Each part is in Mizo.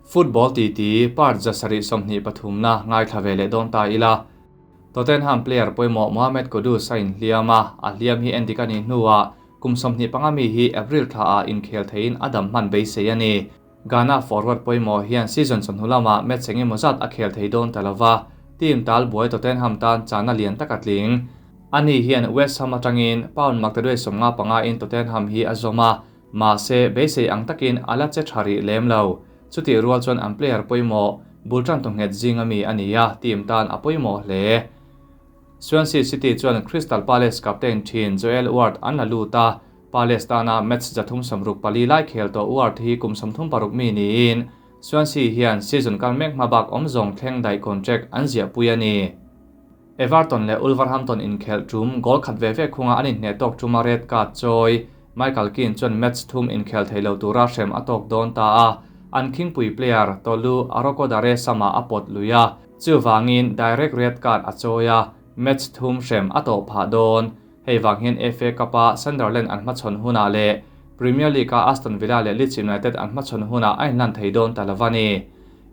Football titi part 723 na ngaithla ve leh dawn ta ila. Tottenham player pawimawh Mohamed Kudus a inhliam a, a hliam hi endik a nih hnuah kum 25 mi hi April thlaah inkhel theiin a dam hman beisei a ni. Ghana forward pawimawh hian season chawhnu lamah match engemaw zat a khel thei dawn ta lova, team tal buai Tottenham tan chana lian tak a tling. Ani hian West Ham atangin pound maktaduai 55 in Tottenham hi a zawm a, mahse beisei ang takin a la che tha rih lem lo. Chutih rual chuan an player pawimawh bul tan tu nghet zinga mi a ni a, team tan a pawimawh hle. Swansea City chuan Crystal Palace captain thin Joel Ward an la lut a, Palace tana match 364 lai khel tawh Ward hi kum 36 mi niin Swansea hian season kal mek hmabak awm zawng thleng daih contract an ziah pui a ni. Everton leh Wolverhampton inkhelh tum goal khat ve ve khunga an inhne tawk tuma red card chawi Michael Keane chuan match thum inkhel thei lo tura hrem a tawk dawn ta a, an khingpui player Tolu Arokodare sama a pawt lui a, chuwangin direct red card a chawi a, match thum hrem a tawh phah dawn. Hei wang hian FA Cup-a Sunderland an hmachhawn hunah leh Premier League-a Aston Villa leh Leeds United an hmachhawn hunah a inlan thei dawn ta lo a ni.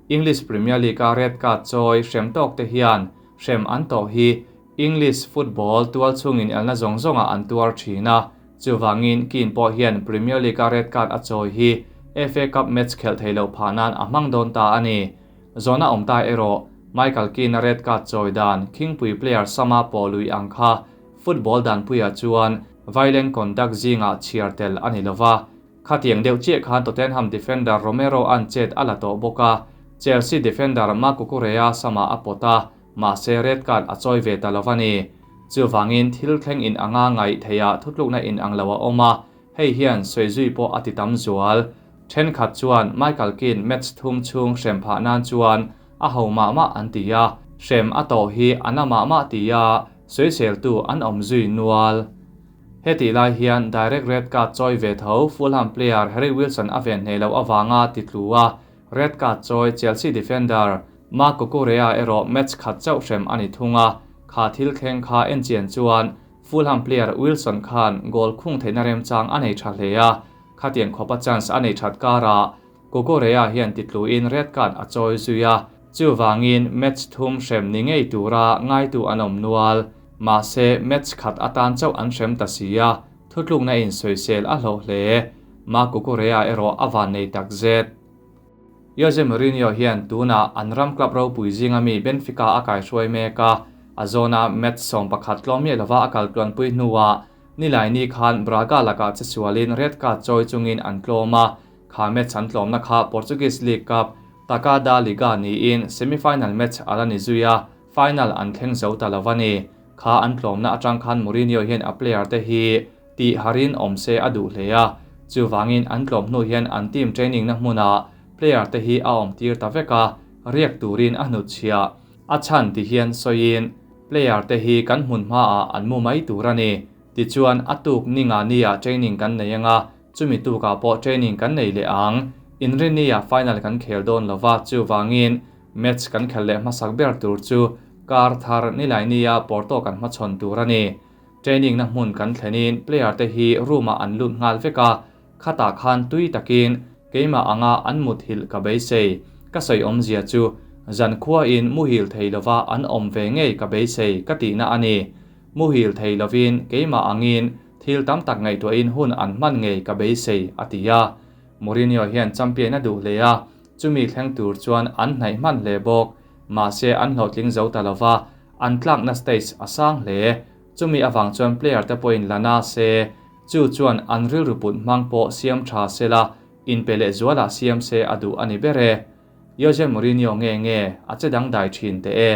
English Premier League-a red card chawi hrem tawk te hian hrem an tawh hi English football tual chungin elna zawng zawnga an tuar thin a, chuwangin Keane pawh hian Premier League-a red card a chawi hi FA Cup match khelh thei lo phah nan a hmang dawn ta a ni. Zawna awm ta erawh Michael Keane a red card chawi dan khingpui player sama pawh lui ang kha football dan puia chuan violent conduct zinga chhiar tel a ni lova. Khatiang deuh chiah khan Tottenham defender Romero an chet a la tawh bawk a, Chelsea defender Marc Cucurella sama a pawt a, mahse red card a chawi ve ta lova ni. Chuwangin thil thleng in anga ngai theia thutlukna in ang lo a awm a, hei hian soizui pawh a ti tam zual. Then khat chuan Michael Keane match thum chung hrem phah nan chuan a ho mah mah an ti a, hrem a tawh hi ana mah mah ti a, soisel tu an awm zui nual. Heti lai hian direct red card chawi ve tho Fulham player Harry Wilson a ven hneh lo awanga ti tlu a, red card chawi Chelsea defender Marc Cucurella erawh match khat chauh hrem ani thunga, kha thil thleng kha en chian chuan Fulham player Wilson khan goal khung theihna remchang a nei tha hle a, khatiang khawpa chance a nei that kara Cucurella hian ti tlu in red card a chawi zui a, chuwangin match thum hrem ni ngei tura ngai tu an awm nual. Mahse match khat atan chauh an hrem ta si a, thutlukna in soisel a hloh hle. Marc Cucurella erawh a van nei tak zet. Jose Mourinho hian tuna an ram club ropui zinga mi Benfica a kai hruai mek a, a zawna match 11 tlawm mi lova a kal tluan pui hnuah nilai ni khan Braga lakah che sualin red card chawi chungin an tlawm a, kha match an tlawmna kha Portuguese League Cup Taça da Liga niin semi-final match ala ni zui a, final an thleng zo ta lova ni. Kha an tlawmna atang khan Mourinho hian a player te hi ti harin awm se a duh hle a, chuwangin an tlawm hnu hian an team training na hmuna player te hi a awm tir ta vek a, riak turin a hnut chhia. A chan ti hian soiin player te hi kan hmun hma a an mu mai tur ani. Ti chuan a tuk ninga nia training kan nei anga, chumi tuka pawh training kan nei leh ang. Inri nia final kan khel dawn lova, chuwangin match kan khel leh hmasak ber tur chu kar thar nilai nia Porto kan hmachhawn tur ani. Training na hmun kan thlenin player te hi room-a an lut nghal vek a, khata khan tui takin keima anga an mut hil ka beisei. Ka soi awm zia chu zan khua in muhil thei lova an awm ve ngei ka beisei ka ti na ani. Muhil thei lovin keima angin thil tam tak ngaihtuahin hun an hman ngei ka beisei a ti a. Mourinho hian champion a duh hle a, chumi thleng tur chuan an hnaih hman hle bawk. Mahse an hlawhtling zo ta lova, an tlakna stage a sang hle. Chumi awang chuan player te pawhin lana se, chu chuan an rilru put hmang pawh siam tha sela, in pe leh zuala siam se a duh ani bere. Jose Mourinho nge nge a che dang dai thin te e.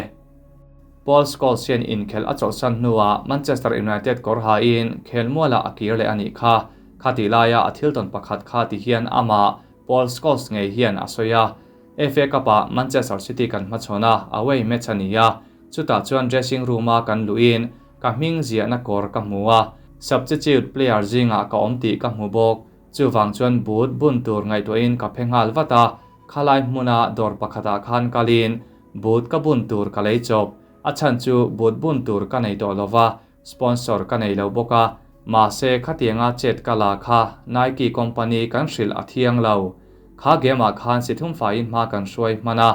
Paul Scholes hian inkhel a chawlhsan hnuah Manchester United kawr hain khel muala a kir leh ani kha. Khati laia a thil tawn pakhat kha ti hian ama Paul Scholes ngei hian a sawi a. FA Cup-a Manchester City kan hmachhawn a, away match ani a. Chutah chuan dressing room-a kan luin ka hming ziahna kawr ka hmu a. Substitute player zinga ka awm tih ka hmu bawk. Chuwang chuan boot bun tur ngaihtuahin ka phe nghal vat a, khalai hmuna dawr pakhatah khan kalin boot ka bun tur ka lei chawp. A chan chu boot bun tur ka nei tawh lova, sponsor ka nei lo bawk a. Mahse khatianga chet ka la kha Nike company kan hrilh a thiang lo. Kha game ah khan si thum faiin hma kan hruai hman a,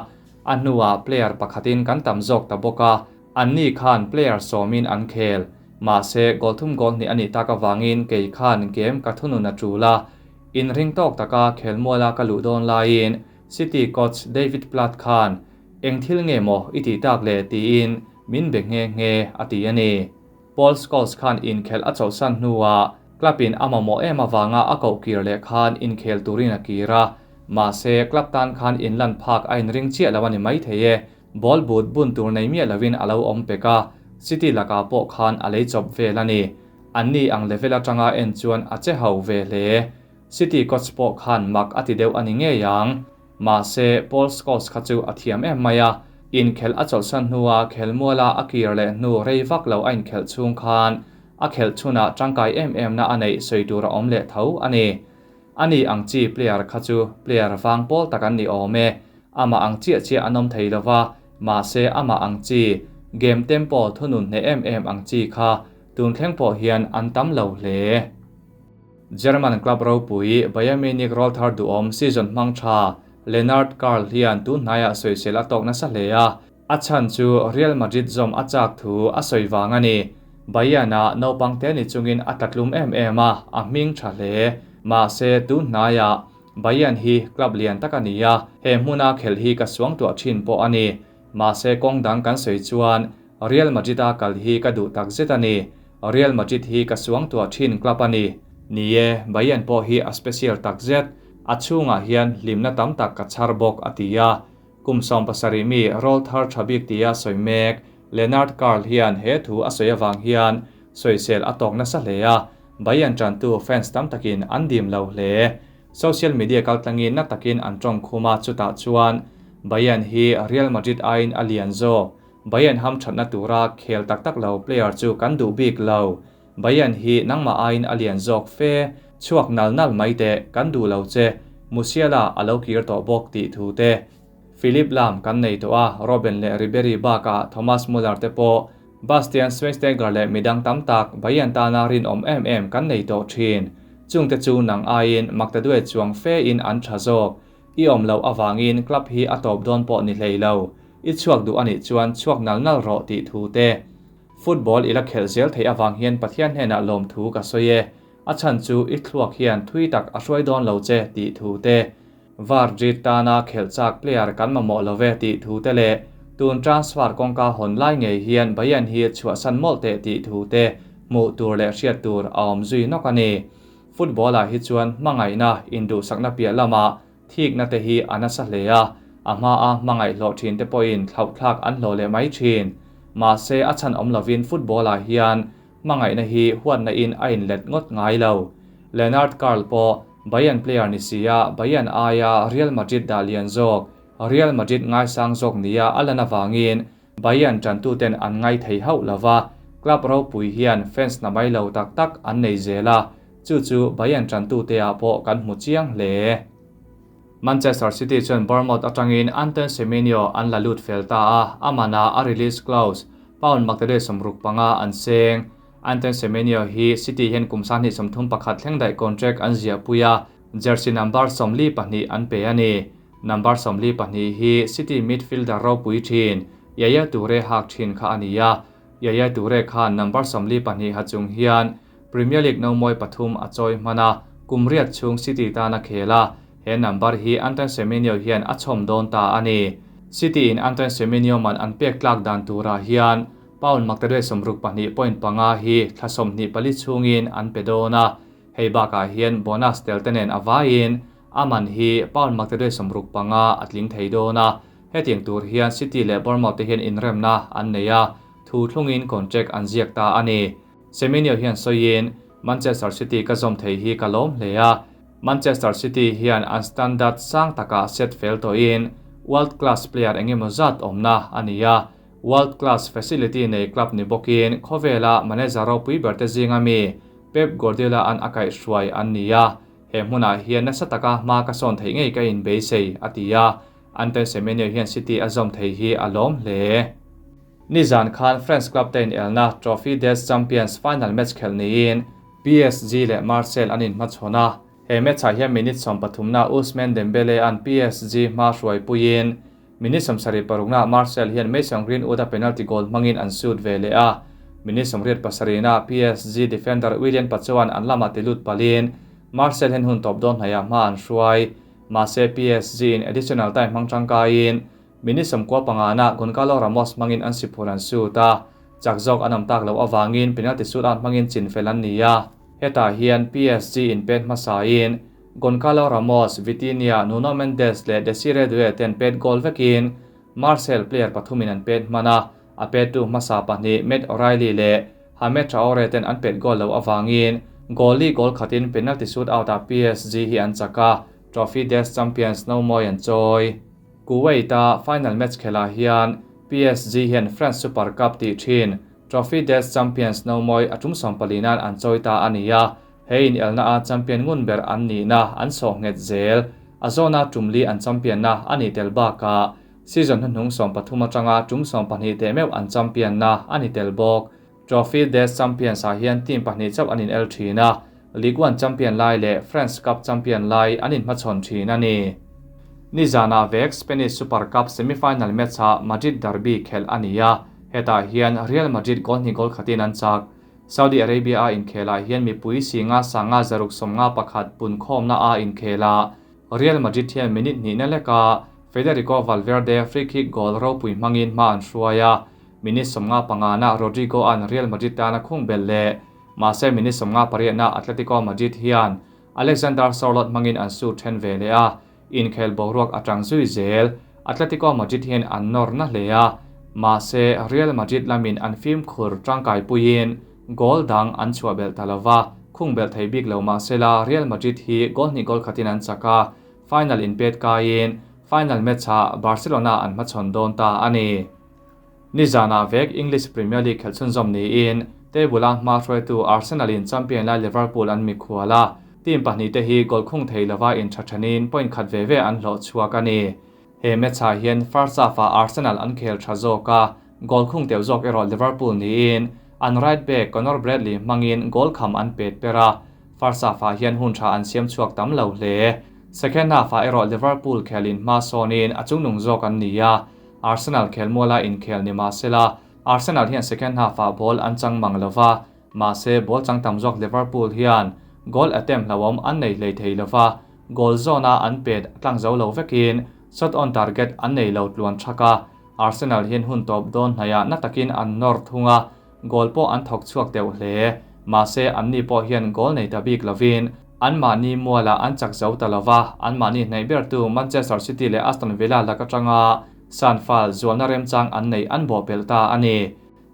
a hnuah player pakhatin kan tam zawk ta bawk a, anni khan player sawmin an khel. Mahse, goal thum goal hnih a nih tak avangin kei khan game ka thunun a tul a. Inring tawk taka khelmuala ka luh dawn laiin City coach David Platt khan Eng thil nge maw i tih tak le? tiin min be nghe nghe a ti a ni. Paul Scholes khan inkhelh a chawlhsan hnuah club in a mamawh em avanga a koh kir leh khan inkhel turin a kir a, mahse club tan khan inlan phak a inring chiah lo a ni maithei e, ball but bun tur nei miah lovin a lo awm pek a, City lakah pawh khan a lei chawp vel a ni. Anni ang level atanga en chuan a che ho ve hle. City coach pawh khan mak a ti deuh a ni ngei ang. Mahse, Paul Scholes kha chu a thiam em mai a, inkhelh a chawlhsan hnua khelmuala a kir leh hnu rei vak lo a inkhelh chhung khan a khelh chhunah tangkai em em na a neih sawi tur a awm leh tho a ni. Ani ang chi player kha chu player vang pawl tak an ni awm e, amah ang chiah chiah an awm thei lova, mahse amah ang chi game tempo thunun hneh em em ang chi kha tun thleng pawh hian an tam lo hle. German club ropui Bayern Munich rawlthar duhawm season hmang tha Lennart Karl hian tun hnaiah sawisel a tawk nasa hle a, a chhan chu Real Madrid zawm a chak thu a sawi vang a ni. Bayern-ah naupang te ni chungin a tlatlum em em a, a hming tha hle. Mahse, tun hnaiah Bayern hi club lian tak a ni a, he hmuna khelh hi ka suangtuah thin pawh a ni. Mahse, kawng dang kan sawi chuan Real Madrid-a kal hi ka duh tak zet a ni. Real Madrid hi ka suangtuah thin club a ni. Ni e, Bayern pawh hi a special tak zet. A chhungah hian hlimna tam tak ka chhar bawk, a ti a. Kum 70 mi rawlthar tha bik tia sawi mek Lennart Karl hian he thu a sawi avang hian sawisel a tawk nasa hle a, Bayern tantu fans tam takin an dim lo hle. Social media kaltlangin na takin an tawngkhum a, chutah chuan Bayern hi Real Madrid aiin a lian zawk. Bayern ham thatna tura khel tak tak lo player chu kan duh bik lo. Bayern hi nangmah aiin a lian zawk fe, chhuak nal nal mai teh, kan duh lo che, Musiala a lo kir tawh bawk tih thu te. Philipp Lahm kan nei tawh a, Robben leh Ribery bakah Thomas Muller te pawh, Bastian Schweinsteiger leh midang tam tak Bayern tana rinawm em em kan nei tawh thin. Chungte chu nang aiin Maktaduai chuang fe in an tha zawk. I awm loh avangin club hi a tawp dawn pawh ni hlei lo. I chhuak duh a nih chuan chhuak nal nal rawh tih thu te. Football i la khelh zel theih avang hian Pathian hnenah lawmthu ka sawi e. A chhan chu i thluak hian thui tak a hruai dawn lo che tih thu te. Varjit tana khelh chak player kan mamawh lo ve tih thu te leh tun transfer kawngka hawn lai ngei hian Bayern hi chhuahsan mawlh teh tih thu te hmuh tur leh hriat tur a awm zui nawk a ni. Football-ah hi chuan hmangaihna induhsakna piah lamah thikna te hi a nasa hle a, a hmaa hmangaih hlawh thin te pawhin thlauhthlak an hlawh leh mai thin. Mahse, a chhan awm lovin football-ah hian hmangaihna hi huatna in a inlet ngawt ngai lo. Lennart Karl pawh Bayern player ni si a, Bayern aia Real Madrid dah lian zawk, Real Madrid ngaisang zawk nia a lan avangin Bayern tantuten an ngai thei hauh lo va, club ropui hian fans na mai lo tak tak an nei zel a, chu chu Bayern tantute ah pawh kan hmu chiang hle. Manchester City chuan Bournemouth atangin Antoine Semenyo an la lut fel ta a, a manah a release clause pound maktaduai 65 an seng. Antoine Semenyo hi City hian kum 2031 thleng daih contract an ziahpui a, jersey number 42 an pe a ni. Number 42 hi City midfielder ropui thin Yaya Toure hak thin kha a ni a, Yaya Toure khan number 42 ha chung hian Premier League nomawi pathum a chawi hman a, kum riat chhung City tan a khel a, he number hi Antoine Semenyo hian a chhawm dawn ta a ni. City in Antoine Semenyo man an pek tlak dan turah hian pound maktaduai 62.5 hi thla 24 chhungin an pe dawn a, hei bakah hian bonus tel te nen a vaiin A man hi pound maktaduai 65 a tling thei dawn a, hetiang tur hian City leh Bournemouth te hian inremna an nei a, thu thlungin contract an ziak ta a ni. Semenyo hian sawiin, Manchester City ka zawm thei hi ka lawm hle a, Manchester City hian an standard sang takah set fel tawhin world class player eng emaw zat awmna a ni a, world class facility nei club ni bawkin khawvela manager ropui ber te zinga mi Pep Guardiola an a kaihhruai an ni a. He hmunah hian nasa taka hma ka sawn theih ngei ka inbeisei, a ti a. Antoine Semenyo hian City a zawm thei hi a lawm hle. Nizan khan French club te inelna Trophy des Champions final match khelh niin PSG leh Marseille an inhmachhawn a. He match-ah hian minute sawmpathumna Ousmane Dembele-a'n PSG hma hruai puiin minute 76na Martial hian Mason Greenwood-a penalty goal hmangin an shoot ve leh a. Minute 87na PSG defender Willian Pacho-a'n an lamah ti lut palhin Martial hian hun tawp dawn hnaihah hma an hruai. Mahse PSG-in additional time hmang tangkaiin minute 95na Goncalo Ramos hmangin an siphur an shoot a. Chak zawk an awm tak loh avangin penalty shootout hmangin chinfel an ni a. Hetah hian PSG in pet hmasain Goncalo Ramos, Vitinha, Nuno Mendes leh Desire Doue ten pet goal vekin Marseille player pathumin an pet hman a, a pettu hmasa pahnih Matt O'Reilly leh Hamed Traore ten an pet goal loh avangin goal li goal khatin penalty shootout-ah PSG hi an chak a, Trophy des Champions no mawi an chawi. Kuwait-a final match khelhah hian PSG hian France Super Cup tih thin Trophy des Champions no mawi a tum sawmpali nan an chawi ta a ni a, he inelna a champion ngun ber an nihna an sawh nghet zel. A zawna tum li an champion na a ni tel bakah season hnuhnung 13 atanga tum 12 teh meuh an champion na a ni tel bawk. Trophy des Champions ah hian team pahnih chauh an inel thin a, Ligue 1 champion lai leh France Cup champion lai an inhmachhawn thin a ni. Nizanah vek Spanish Super Cup semi-final match-ah Madrid derby khelh a ni a, hetah hian Real Madrid goal hnih goal khatin an chak. Saudi Arabia-a inkhelah hian mipui singa sanga zaruk 51 punkhawmna a inkhel a, Real Madrid hian minute hnihna leka Federico Valverde free kick goal ropui hmangin hma an hruai a, minute 55na Rodrigo-a'n Real Madrid tana khung bel leh mahse minute 58na Atletico Madrid hian Alexander Sorloth hmangin an shoot then ve leh a, inkhel boruak atang zui zel. Atletico Madrid hian an nawr na hle a, mahse Real Madrid lamin an fimkhur tangkai puiin goal dang an chhuah belh ta lova, khung belh thei bik lo mahsela Real Madrid hi goal hnih goal khatin an chak a, final inpet kaiin final match-ah Barcelona an hmachhawn dawn ta a ni. Nizanah vek English Premier League khelh chhunzawm niin table-a hma hruaitu Arsenal in champion lai Liverpool an mikhual a, team pahnih te hi goal khung thei lova intha thanin point khat ve ve an hlawh chhuak a ni. He match-ah hian first half-ah Arsenal an khel tha zawk a, goal khung teuh zawk erawh Liverpool niin an right back Conor Bradley hmangin goal kham an pet per a, first half-ah hian hun tha an siam chhuak tam lo hle. Second half-ah erawh Liverpool khelin hma sawnin a chungnung zawk an ni a, Arsenal khelmuala inkhel ni mahsela Arsenal hian second half-ah ball an chang mang lova, mahse ball chang tam zawk Liverpool hian goal attempt hlauhawm an nei hlei thei lova, goal zone-a an pet tlang zo lo vekin shot on target an nei lo tluan thak a, Arsenal hian hun tawp dawn hnaihah na takin an nawr thung a, goal pawh an thawk chhuak deuh hle. Mahse anni pawh hian goal nei ta bik lovin anmahni mualah an chak zo ta lova, anmahni hnaih bertu Manchester City leh Aston Villa lak atanga Sanfal zualna remchang an nei an bawh pelh ta a ni.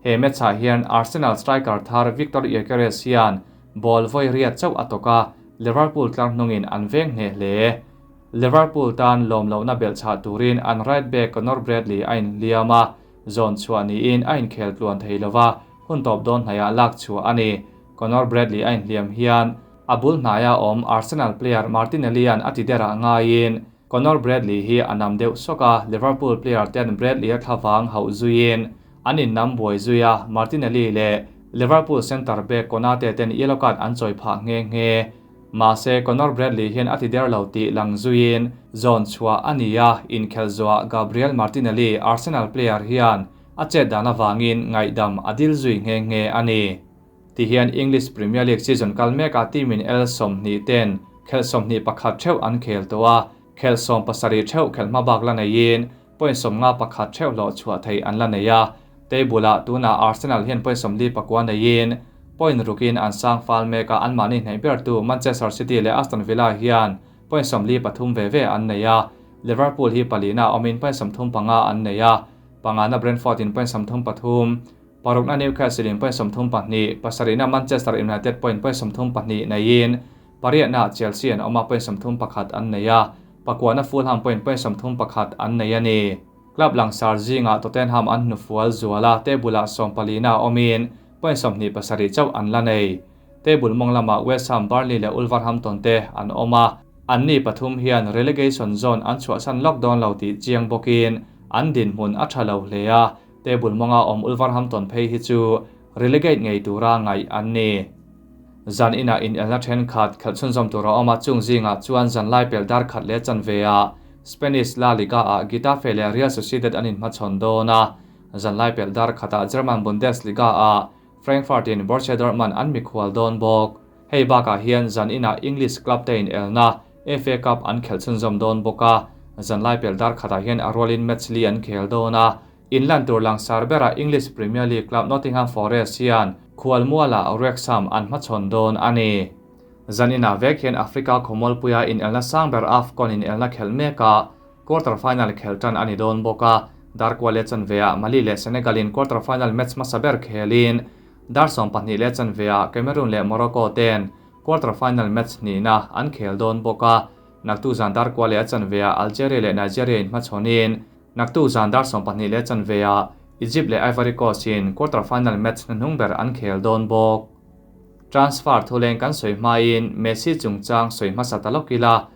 He match-ah hian Arsenal striker thar Viktor Gyökeres hian ball vawi riat chauh a tawk a, Liverpool tlar hnungin an veng hneh hle. Liverpool tan lawm lohna belh chhah turin an right back Conor Bradley a inhliam a, zawn chhuah niin a inkhel tluan thei lova, hun tawp dawn hnaihah lak chhuah a ni. Conor Bradley a inhliam hian a bul hnaia awm Arsenal player Martinelli-a'n a ti derah ngaiin Conor Bradley hi a nam deuh sawk a, Liverpool player ten Bradley-a thlavang hauh zuiin an innam buai zui a, Martinelli leh Liverpool centre back Konate ten yellow card an chawi phah nghe nghe. Mahse Conor Bradley hian a ti der lo tih lang zuiin zawn chhuah a ni a, inkhelh zuah Gabriel Martinelli, Arsenal player hian a chet dan avangin ngaihdam a dil zui nghe nghe a ni. Tihian English Premier League season kal mekah team in el 20 ten khelh 21 theuh an khel tawh a, khelh 17 theuh khelh hma bak la neiin point 51 theuh hlawh chhuah thei an la nei a, table-ah tunah Arsenal hian point 49 neiin point rukin an sang fal mekah anmahni hnaih bertu Manchester City leh Aston Villa hian point 43 ve ve an nei a, Liverpool hi palina awmin point 35 an nei a, pangana Brentford in point 33, parukna Newcastle in point 32, pasarihna Manchester United point 32 neiin pariatna Chelsea an awma point 31 an nei a, pakuana Fulham point 31 an nei a ni. Club langsar zinga Tottenham an hnufual zuala table-ah 14 awmin point 27 chauh an la nei. Table mawng lama West Ham, Burnley leh Wolverhampton te an awm a, anni pathum hian relegation zone an chhuahsan lawk dawn lo tih chiang bawkin an dinhmun a tha lo hle a, table mawnga awm Wolverhampton phei hi chu relegate ngei tura ngaih an ni. Zan inah inelna thenkhat khelh chhunzawm tur a awm a, chung zingah chuan zanlai pel dar khat leh chanve ah Spanish La Liga ah Getafe leh Real Sociedad an inhmachhawn dawn a, zanlai pel dar khatah German Bundesliga ah Frankfurt in Borussia Dortmund an mikhual dawn bawk. Hei bakah hian zan inah English club te inelna FA Cup an khelh chhunzawm dawn bawk a, zanlai pel dar khatah hian a rualin match li an khel dawn a, Inlan tur langsar berah English Premier League club Nottingham Forest hian khualmualah Wrexham an hmachhawn dawn a ni. Zaninah vek hian Africa khawmualpuia inelna sang ber AFCON inelna khelh mekah quarter final khelh tan a ni dawn bawk a, Darkua leh chanveah Mali leh Senegal in quarter final match hmasa ber khelin dar 12 leh chanveah Cameroon leh Morocco ten quarter final match hnihna an khel dawn bawk a, naktu zan Darkua leh a chanveah Algeria leh Nigeria in hmachhawnin Naktu zan dar 12 leh chanveah Egypt leh Ivory Coast in quarter final match hnuhnung ber an khel dawn bawk. Transfer thuleng kan sawi hmain Messi chungchang sawi hmasa ta lawk ila,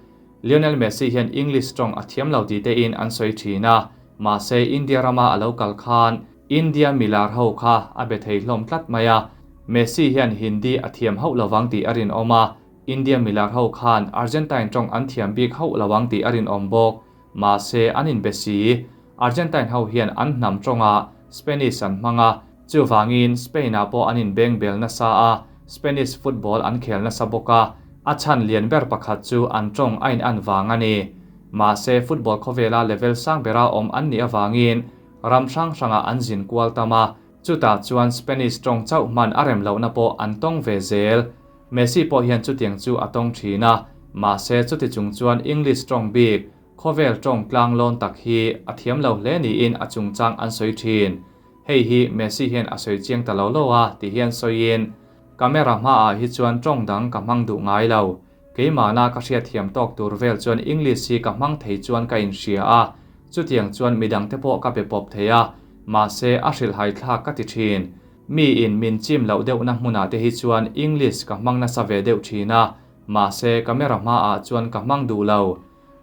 Lionel Messi hian English tawng a thiam lo ti tein an sawi thin a, mahse India rama a lo kal khan India milar ho kha a be thei hlawm tlat mai a, Messi hian Hindi a thiam hauh lovang tih a rinawm a, India milar ho khan Argentine tawng an thiam bik hauh lovang tih a rinawm bawk. Mahse, an inbe si. Argentine ho hian an hnam tawngah Spanish an hmang a, chuvangin Spain-ah pawh an inbeng bel nasa a, Spanish football an khel nasa bawk a, a chhan lian ber pakhat chu an tawng a inan vang a ni. Mahse, football khawvela level sang bera awm an nih avangin ram hrang hrangah an zin kual tam a, chutah chuan Spanish tawng chauh hman a rem lohna pawh an tawng ve zel. Messi pawh hian chutiang chu a tawng thin a, mahse chuti chung chuan English tawng bik, khawvel tawng tlang lawn tak hi a thiam lo hle niin a chungchang an sawi thin. Hei hi Messi hian a sawi chiang ta lo lo a ti hian sawiin, Camera hmaah hi chuan tawng dang ka hmang duh ngai lo. Keimahna ka hriatthiam tawk tur vel chuan English hi ka hmang thei chuan ka inhria a, chutiang chuan midangte pawh ka pe pawp thei a, mahse a hrilhhai thlak ka ti thin. Mi in min chim loh deuhna hmunah te hi chuan English ka hmang nasa ve deuh thin a, mahse camera hmaah chuan ka hmang duh lo.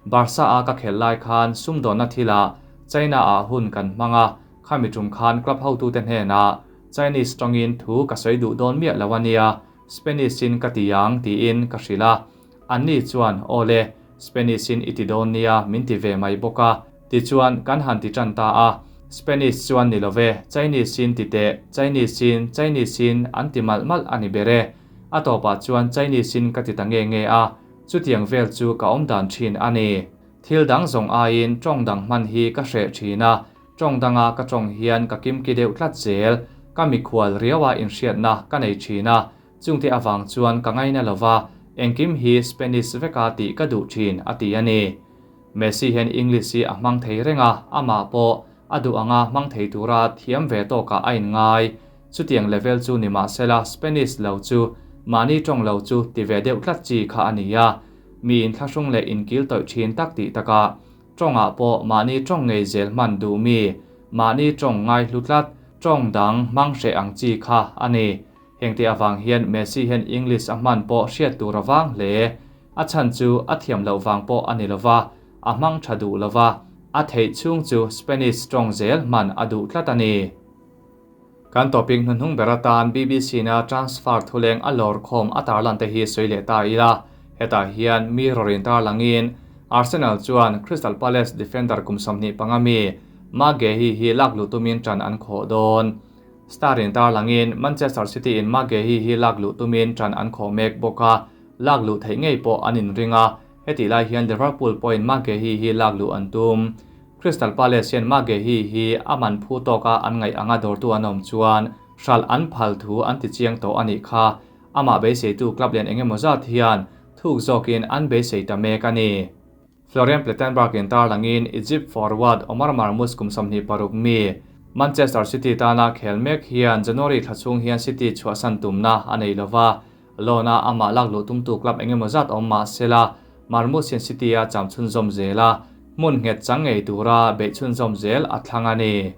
Barca a ka khelh lai khan sumdawnna thilah China ah hun kan hmang a, khami tum khan club hotute hnenah Chinese tawngin thu ka sawi duh dawn miah lo a nia, Spanish in ka ti ang tiin ka hrilh a. Anni chuan, Awle, Spanish in i ti dawn nia min ti ve mai bawk a. Tichuan, kan han ti tan ta a. Spanish chuan ni love, Chinese in ti teh, Chinese in, Chinese in an ti malh malh a ni ber e. A tawpah chuan Chinese in ka ti ta nge nge a, chutiang vel chu ka awm dan thin a ni. Thil dang zawng aiin tawng dang hman hi ka hreh thin a, tawng danga ka tawng hian ka kimki deuh tlat zel, ka mikhual riaua inhriatna ka nei thin a, chungte avang chuan ka ngaina lova, engkim hi Spanish veka tih ka duh thin a ti a ni. Messi hian English hi a hmang thei reng a, amah pawh a duh anga hmang thei tura thiam ve tawkah a inngai. Chutiang level chu ni mahsela Spanish lo chu mahni tawng lo chu ti ve deuh tlat chi kha a ni a. Mi inthlahrung leh inkil tawih thin tak tih takah tawngah pawh mahni tawng ngei zel hman duh mi, mahni tawng ngai hlu tlat, tawng dang hmang hreh ang chi kha a ni. Hengte avang hian Messi hian English a hman pawh hriat tur a vang hle. A chhan chu a thiam loh vang pawh a ni lova, a hmang tha duh lova, a theih chhung chu Spanish tawng zel hman a duh tlat a ni. Kan topic hnuhnung ber atan BBC na transfer thuleng a lawr khawm a tarlan te hi sawi leh ta ila, hetah hian Mirror in tarlangin Arsenal chuan Crystal Palace defender kum 25 mi Marc Guehi hi lak luh tumin tan an khawh dawn. Star in tarlangin Manchester City in Marc Guehi hi lak luh tumin tan an khawh mek bawk a, lak luh theih ngei pawh an inring a, heti lai hian Liverpool pawhin Marc Guehi hi lak luh an tum. Crystal Palace hian Marc Guehi hi a man phu tawka an ngaih anga dawrtu an awm chuan hral an phal thu an ti chiang tawh a nih kha. Amah beiseitu club lian engemaw zat hian thuk zawkin an beisei ta mek a ni. Florian Plettenberg in tarlangin Egypt forward Omar Marmoush kum 26 mi Manchester City tana khel mek hian January thla chhung hian City chhuahsan tumna a nei lova, loan a amah lak luh tumtu club engemaw zat awm mahsela Marmoush hian City a cham chhunzawm zel a, hmun nghet chang ngei tura beih chhunzawm zel a thlang a ni.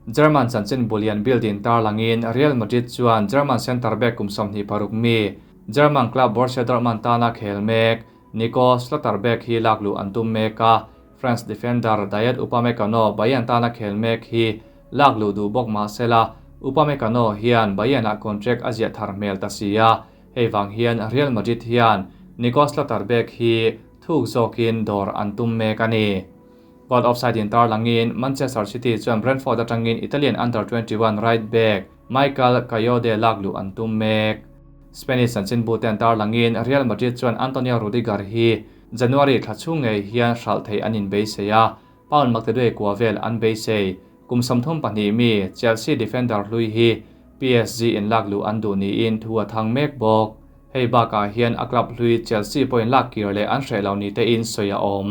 German chanchin bulian Bild in tarlangin Real Madrid chuan German centre back kum 26 mi German club Borussia Dortmund tana khel mek Nico Schlotterbeck hi lak luh an tum mek a, France defender Dayot Upamecano Bayern tana khel mek hi lak luh duh bawk mahsela Upamecano hian Bayern-ah contract a ziah thar hmel ta si a. Hei vang hian Real Madrid hian Nico Schlotterbeck hi thuk zawkin dawr an tum mek a ni. Goal offside in tarlangin Manchester City chuan Brentford atangin Italian under 21 right back Michael Kayode lak luh an tum mek. Spanish chanchinbu ten tarlangin Real Madrid chuan Antonio Rudiger hi January thla chhung ngei hian hralh theih an inbeisei a, Pound maktaduai kua vel an beisei. Kum 32 mi Chelsea defender hlui hi PSG in lak luh an duh niin thu a thang mek bawk. Hei bakah hian a club hlui Chelsea pawhin lak kir leh an hreh lo ni tein sawi a awm.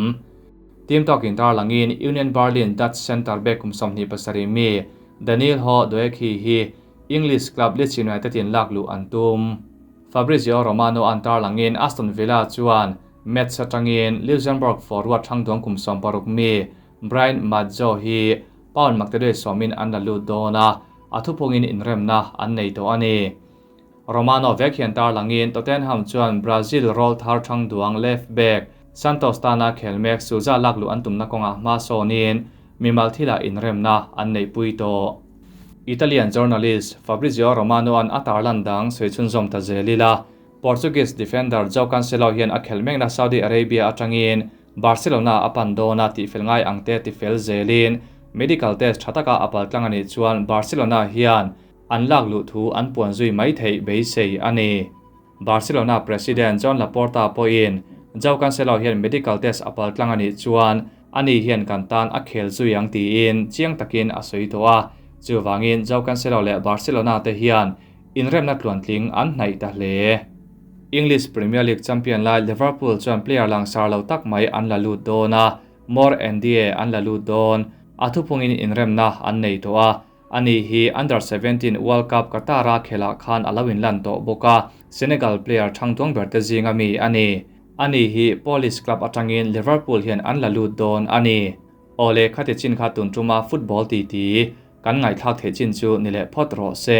Team talk in tarlangin Union Berlin Dutch centre back kum 27 mi Daniel Ho Doekhi hi English club Leeds United in lak luh an tum. Fabrizio Romano an tarlangin Aston Villa chuan Metz atangin Luxembourg forward thangduang kum 60 mi Brian Madjo hi pound maktaduai sawmin an la lut dawn a, a thupungin inremna an nei tawh a ni. Romano vek hian tarlangin Tottenham chuan Brazil roll thar thangduang left back Santos tana khelmek Souza lak luh an tumna kawnga hma sawnin mimal thila inremna an nei pui tawh. Italian journalist Fabrizio Romano an a tarlan dang soichun zawm ta zelila Portuguese defender Joao Cancelo hian a khel mekna Saudi Arabia atangin Barcelona a pan dawna tihfel ngai angte tifel zelin medical test thataka a paltlang ani chuan Barcelona hian an lak luh thu an puan zui mai thei beisei ani. Barcelona president Joan Laporta pawhin Joao Cancelo hian medical test a paltlang ani chuan ani hian kan tan a khel zui ang tiin chiang takin a sawi tawh a, chuwangin Joao Cancelo leh Barcelona te hian inremna tluantling an hnaih ta hle. English Premier League champion lai Liverpool chuan player langsar lo tak mai an la lut dawn a, Mor Ndiaye an la lut dawn, a thupungin inremna an nei tawh a, ani hi Under 17 World Cup Qatar-a khelah khan a lo inlan tawh bawk a, Senegal player thangduang ber te zinga mi ani. Ani hi Polish club atangin Liverpool hian an la lut dawn ani. Ole khati chin kha tun tuma football ti ti kan ngai thlak thei chin chu ni leh phawt rawh se.